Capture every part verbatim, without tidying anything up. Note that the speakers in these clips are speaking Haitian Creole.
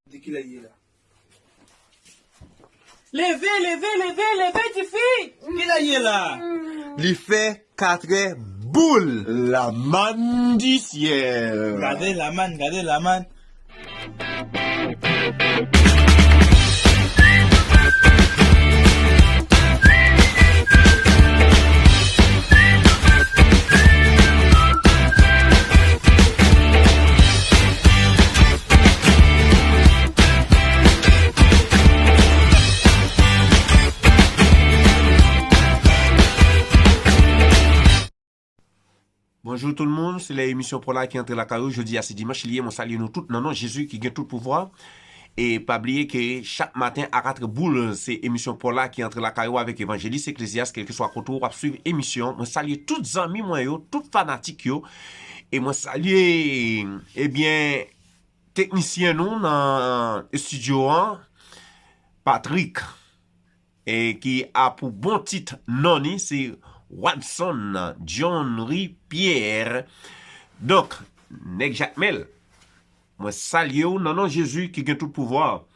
Di kilè l ye la? Leve, leve, leve, leve, tifi! Kilè l ye la? Li fè katrè boul. Lamann di syèl. Gade lamann, gade lamann. Bonjou tout moun, se lè emisyon Pòl la ki antre lakay ou. Jodi a se dimanch li ye, mwen salye nou tout nan non Jezi ki gen tout pouvwa. E pa bliye ke chak maten a katrè boul, se emisyon Pòl la ki antre lakay ou avèk Evanjelis Eklezyas, kèlkeswa kote w ap swiv emisyon. Mwen salye tout zanmi mwen yo, tout fanatik yo. E mwen salye, ebyen, teknisyen nou nan estidyo an, Patrick, e ki a pou bon tit non li, se Wadson Johnry Pierre. Donk, nèg Jakmèl, mwen salye w nan non Jezi ki gen tout pouvwa.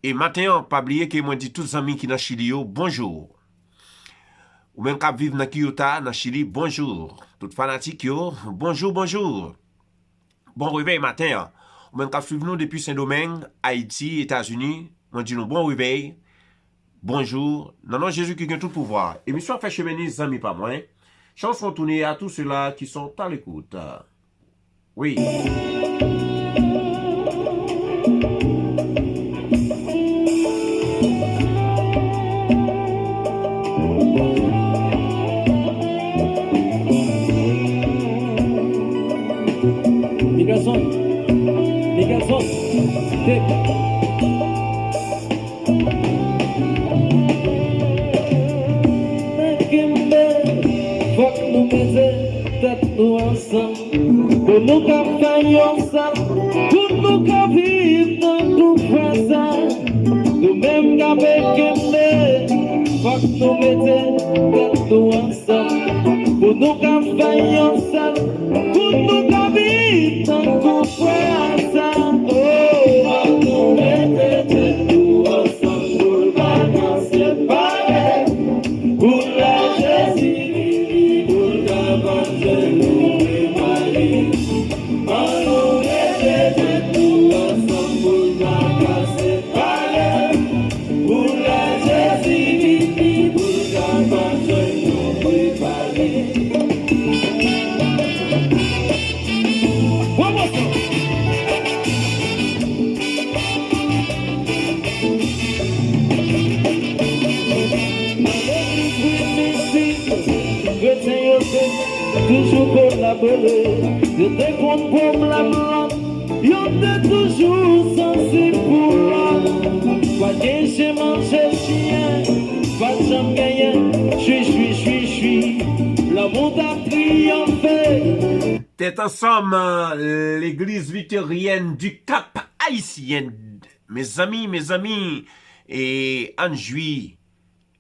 E maten an, pa bliye ke mwen di tout zanmi ki nan Chili yo, bonjou. Ou menm k ap viv nan Quillota, nan Chili, bonjou. Tout fanatik yo, bonjou, bonjou. Bon revèy maten an. Ou menm k ap swiv nou depi Sendomeng, Ayiti, Etazini, mwen di nou bon revèy. Bonjou. Nan non Jezi ki gen tout pouvwa. Emisyon Fè Chemen Ni, zanmi pa mwen. Chanson tourné à tous ceux-là qui sont à l'écoute. Wi. Mickelson, Mickelson, take. Men kenbe, fòk nou mete tèt nou ansanm. Pou nou ka fè yon sèl, pou nou ka viv tankou frè sè. Nou menm k ap kenbe, fòk nou mete tèt nou ansanm. Pou nou ka fè yon sèl, pou nou ka viv tankou frè sè. Oh, fòk nou mete tèt nou ansanm pou l pa ka separe. Pou lè Jezi vini, pou l ka pa jwenn nou prepare. Ann nou mete tèt nou ansanm pou l pa ka separe. Pou lè Jezi vini, pou l ka pa jwenn nou prepare. One more song. Nan legliz Wi Mizik, kretyen yo te toujou kolabore. Yo te konn pwoblèm lòt, yo te toujou sansib pou lòt. Pa t gen chen manje chyen, pa t janm genyen chwi, chwi, chwi, chwi. Lanmou t ap triyonfe. Tèt ansanm, legliz Victorienne du Cap Haïtien. Mezanmi, mezanmi, e ann jwi,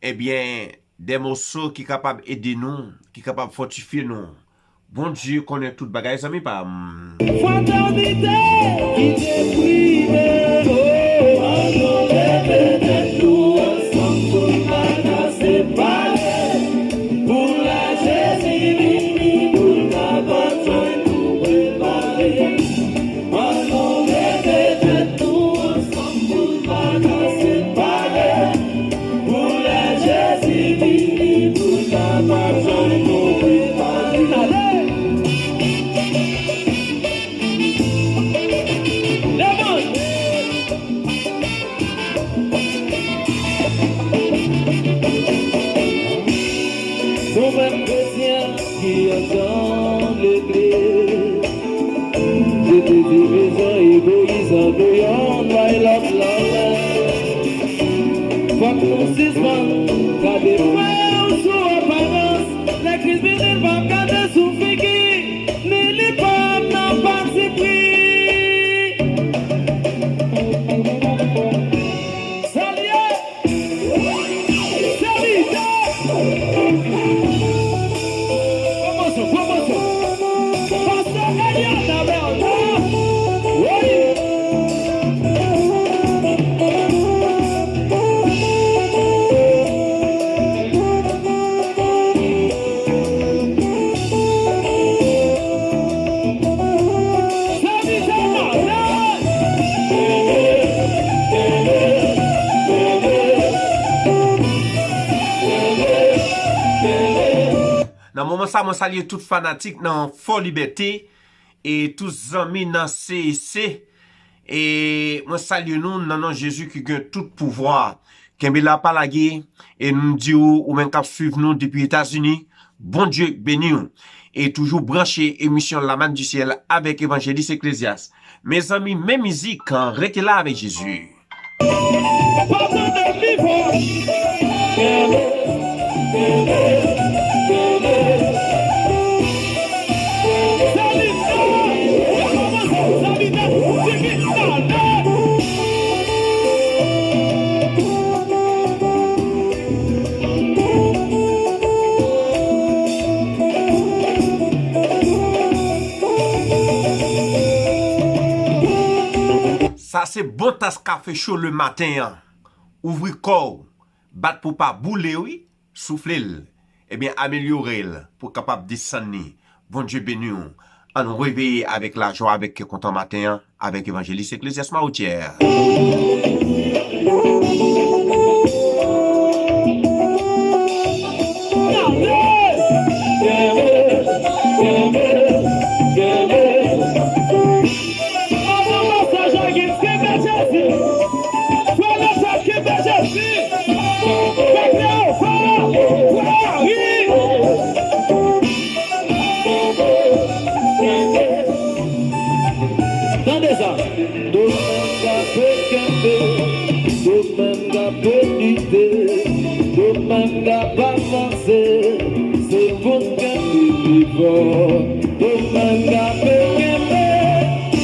ebyen, de moso ki kapab ede nou, ki kapab fòtifye nou. Bondye konnen tout bagay, zanmi pa m. Fratènite ki te prime, oh, ann nou leve tèt nou ansanm pou n pa ka separe. Pou lè Jezi vini, pou l ka pa jwenn nou prepare. Ann nou mete tèt nou ansanm pou n pa ka separe. Pou lè Jezi vini, pou l ka pa jwenn nou prepare. Ale! Lèmond! Nou menm kretyen ki ansanm legliz, jete divizyon, egoyis, ann nou yonn bay lòt lanmè. Fòk nou sispann gade frè yo sou aparans. Lè Kris vini, l pa Nan moman sa, mwen salye tout fanatik nan Fò Libète e tout zanmi nan C E C. E mwen salye nou nan non Jezi ki gen tout pouvwa. Kenbe la, pa lage. E m di w, ou menm k ap swiv nou depi Etazini, Bondye beni w. E toujou branche emisyon La Manne du Ciel avèk Evanjelis Eklezyas. Mezanmi, men mizik, rete la avèk Jezi. Pa tande vivan. Sa se bon tas kafe cho le maten an. Ouvri kò w, bat pou pa boule wi, soufle l, ebyen amelyore l pou w kapab desann li. Bondye beni w. Ann reveye avèk lajwa, avèk kè kontan maten an, avèk Evanjelis Eklezyas Mawotyè. Tande sa. Nou menm k ap kenbe, nou menm k ap lite, nou menm k ap avanse, se pou n kenbe pi fò. Nou menm k ap kenbe,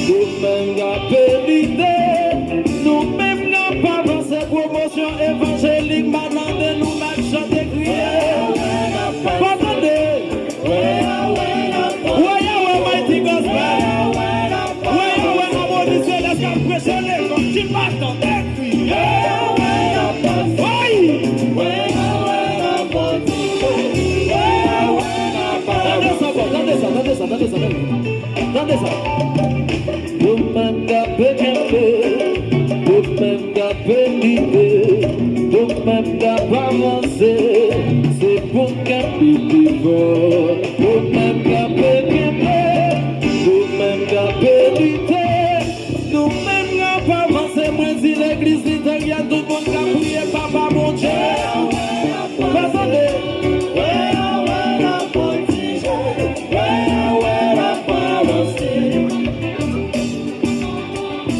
nou menm k ap lite, nou menm k ap avanse. Pwomosyon evanjelik, malande nou, n ap chante, kriye. Pa tande. Wè Yahweh, mighty gospel. Wè Yahweh, amoni selès k ap preche levanjil, pa tande kriye. Woy! Tande sa, tande sa, tande sa, tande sa, tande sa. Tande sa. Nou menm k ap kenbe, nou menm k ap lite, nou menm k ap avanse, se pou n kenbe pi fò. Nou menm k ap kenbe, nou menm k ap lite, nou menm k ap avanse. Mwen di legliz Literyèl, tout moun k ap priye Papa Bondye. Pa tande.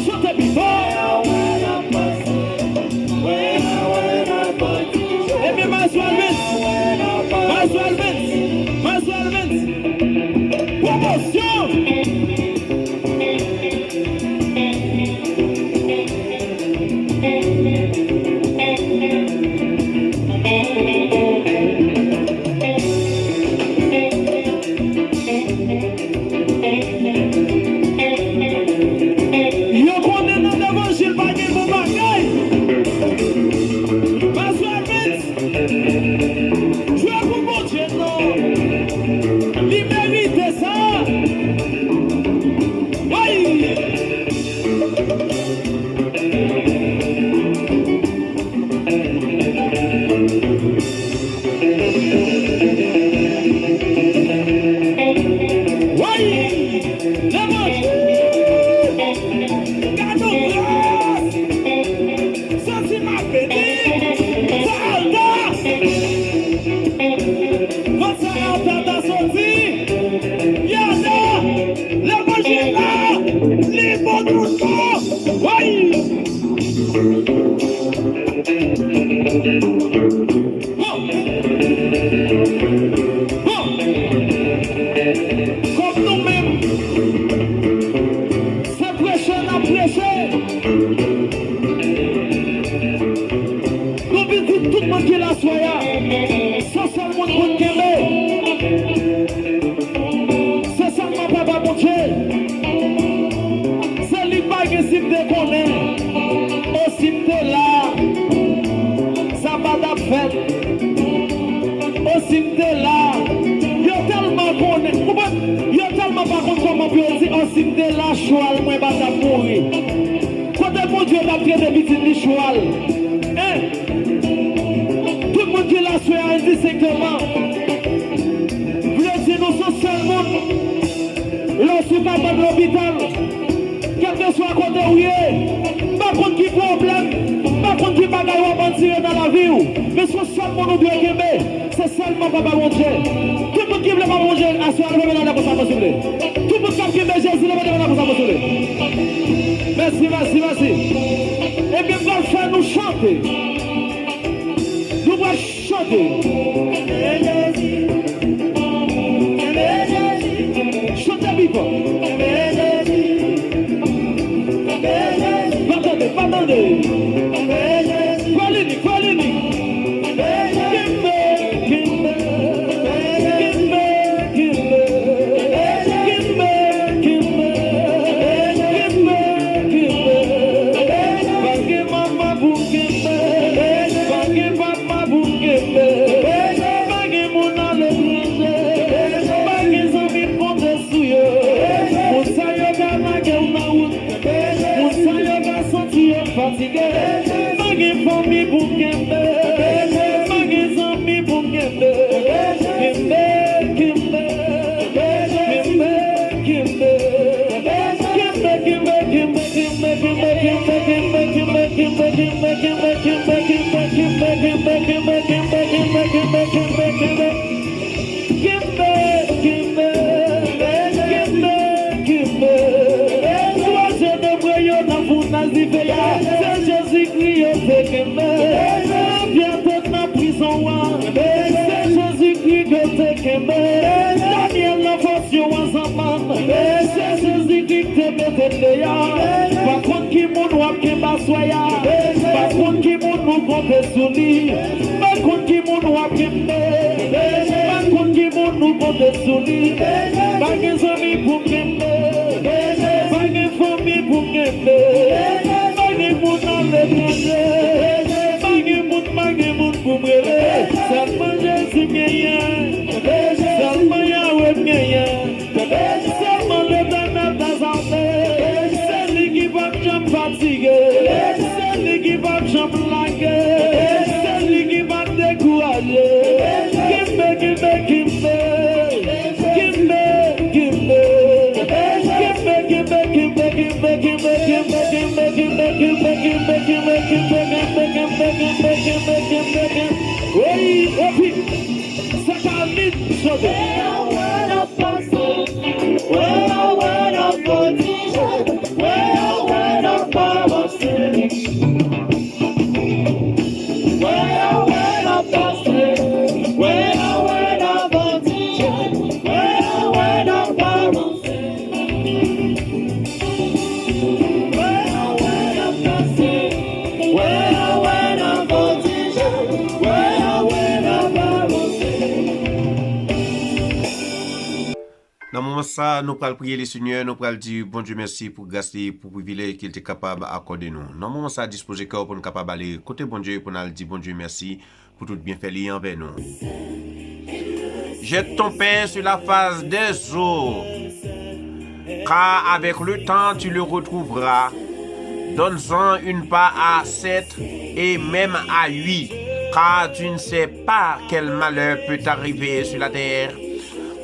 Chante pi fò. Ebyen, Maswèl Vince. Maswèl Vince. Maswèl Vince. Pwomosyon. Yo konnen nan levanjil pa gen bon bagay. Maswèl Vince, jwe pou Bondye non. Li merite sa. Woy! Woy! Levanjil! Gade yon gras! Santi m ap beni! Sa alta! Kot sa alta ta soti? Yada! Levanjil la! Li bon tout bon! Woy! Bon! Bon! Kòm nou menm, se preche n ap preche. Nou vin di tout moun ki la aswè a, se yon sèl moun pou n kenbe. Se sèlman Papa Bondye. Se li k pa gen si m te konnen. O si m te la, sa pa t ap fèt. O si m te la, yo tèlman konnen, konprann? Yo tèlman pa konn kòman pou yo di, o si m te la, chwal mwen pa t ap mouri. Kote Bondye t ap trete pitit li chwal? Hein? Tout moun ki la aswè a endistenkteman. Ou ka bat lopital, kèlkeswa kote ou ye, m pa konn ki pwoblèm, m pa konn ki bagay w ap andire nan lavi w, men se yon sèl moun ou dwe kenbe, se sèlman Papa Bondye. Tout moun ki vle Papa Bondye, aswè a, leve men w anlè konsa, mwen souple. Tout moun k ap kenbe Jezi, leve men w anlè konsa, mwen souple. Mèsi, mèsi, mèsi. Ebyen, m pral fè nou chante. Nou pral chante. Chante vivan. Pa tande, pa tande. Valinik, valinik. Kenbe, kenbe. Kenbe, kenbe. Kenbe, kenbe. Kenbe, kenbe. Pa gen manman pou kenbe. Pa gen papa pou kenbe. Pa gen moun aletranje. Pa gen zanmi konte sou yo. Moun sa yo ka lage w nan wout. Moun sa yo ka santi yo fatige. Pa gen fanmi pou kenbe. Pa gen zanmi pou kenbe. Kenbe, kenbe. Kenbe, kenbe. Kenbe, kenbe, kenbe. Kenbe, kenbe, kenbe. Kenbe, kenbe. Twa je de bwe yo nan founèz dife a. Se Jezikri yo te kenbe. Pyè te nan prizon an. Se Jezikri yo te kenbe. Danyèl nan fòs yo an zanmann. Se Jezikri k te mete l deyò. Pa konn ki moun w ap kenbe aswè a. Pa konn ki moun ou konte sou li. Pa konn ki moun w ap kenbe. Pa konn ki moun ou konte sou li. Pa gen zanmi pou kenbe. Pa gen fanmi pou kenbe. Pa gen moun aletranje. Pa gen moun, pa gen moun pou m rele. Sèlman Jezi m genyen. Sèlman Yawe m genyen. Sèlman Letènèl dèzame. Se li ki p ap janm fatige. Se li ki p ap janm lage. Se li ki p ap dekouraje. Kenbe, kenbe, kenbe. Kenbe, kenbe. Kenbe, kenbe, kenbe. Woy, epi, se Carlin chante. Nan moman sa, nou pral priye Lesenyè, nou pral di Bondye mèsi pou gras li, pou privilèj ke l te kapab akòde nou. Nan moman sa, dispoze kè w pou n kapab ale kote Bondye, pou n al di Bondye mèsi pou tout byenfè li anvè nou. Jette ton pain sur la face des eaux, car avec le temps tu le retrouveras. Donne-en une part à sept et même à huit, car tu ne sais pas quel malheur peut t'arriver sur la terre.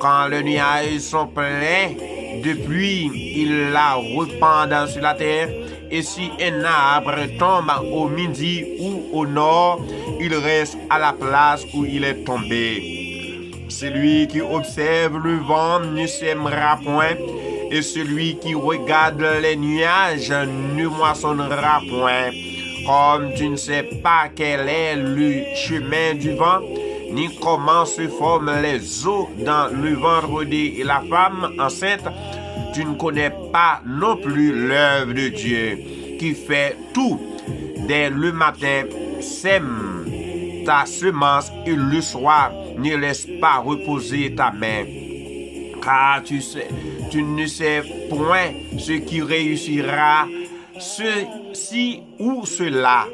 Quand les nuages sont pleins de pluie, ils la répandent sur la terre, et si un arbre tombe au midi ou au nord, il reste à la place où il est tombé. Celui qui observe le vent ne sèmera point, et celui qui regarde les nuages ne moissonnera point. Comme tu ne sais pas quel est le chemin du vent, ni comment se forment les os dans le ventre de la femme enceinte, tu ne connais pas non plus l'œuvre de Dieu, qui fait tout. Dès le matin, sème ta semence, et le soir, ne laisse pas reposer ta main. Car tu sais, tu ne sais point ce qui réussira, ceci ou cela,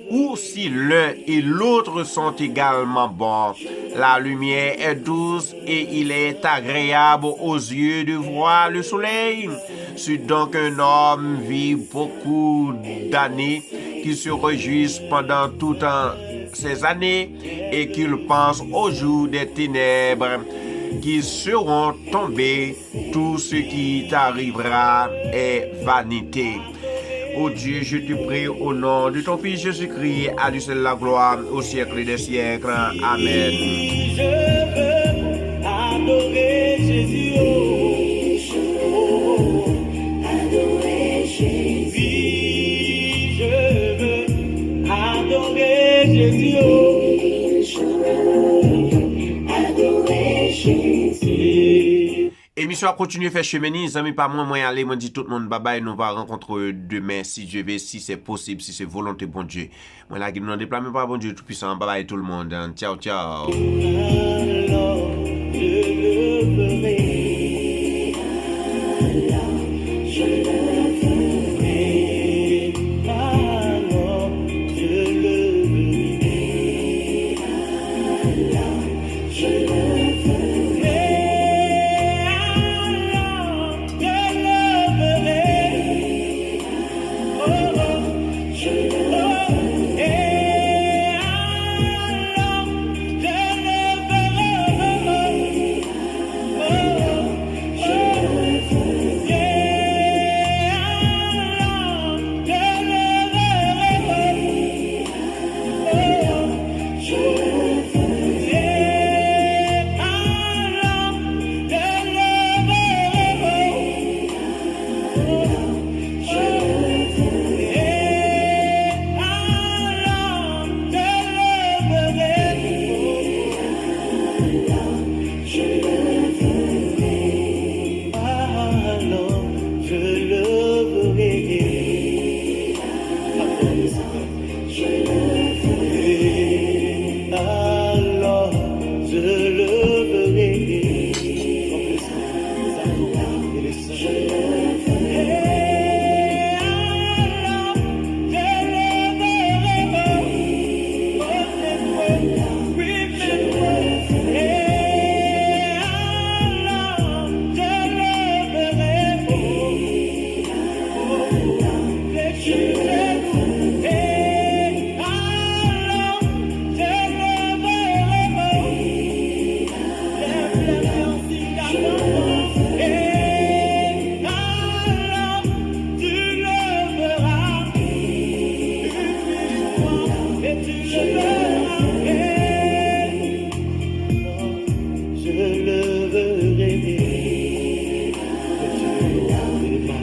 ou si l'un et l'autre sont également bons. La lumière est douce et il est agréable aux yeux de voir le soleil. Si donc un homme vit beaucoup d'années, qu'il se réjouisse pendant toutes ces années et qu'il pense au jour des ténèbres, Qu'ils seront tombés, tout ce qui t'arrivera est vanité. Ô Dieu, je te prie au nom de ton Fils Jésus-Christ, à lui seul la gloire au siècle des siècles. Amen. Je veux adorer Jésus, oh, oh, adorer Jésus. Oui, je veux adorer Jésus, oh, adorer Jésus. Emisyon ap kontinye fè chemen ni, zanmi pa mwen, mwen ale, mwen di tout moun babay, nou va rankontre demen, si Dye ve, si se posib, si se volonte Bondye. Mwen lage nou nan deplasman pa Bondye Toupisan, babay tout le monde, tchao, tchao. Alors, je leverai, alors, je leverai, alors, je leverai, alors, Alors, je leverai. Alors, je leverai.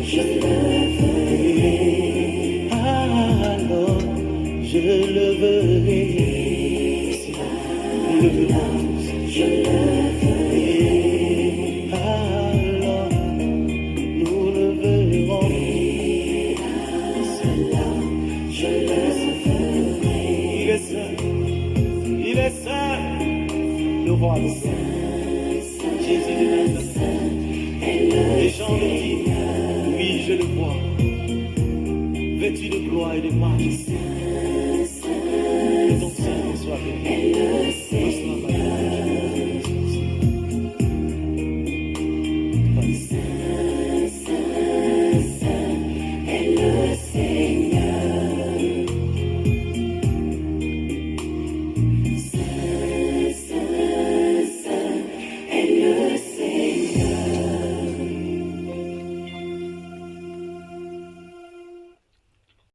Je leverai. Alors, je leverai. Nous leverons. Alors, nous leverons. Il est saint. Il est saint. Le roi est saint. Jésus de Nazareth. Et Jean le dit, oui, je le vois. Vêtu de gloire et de majesté.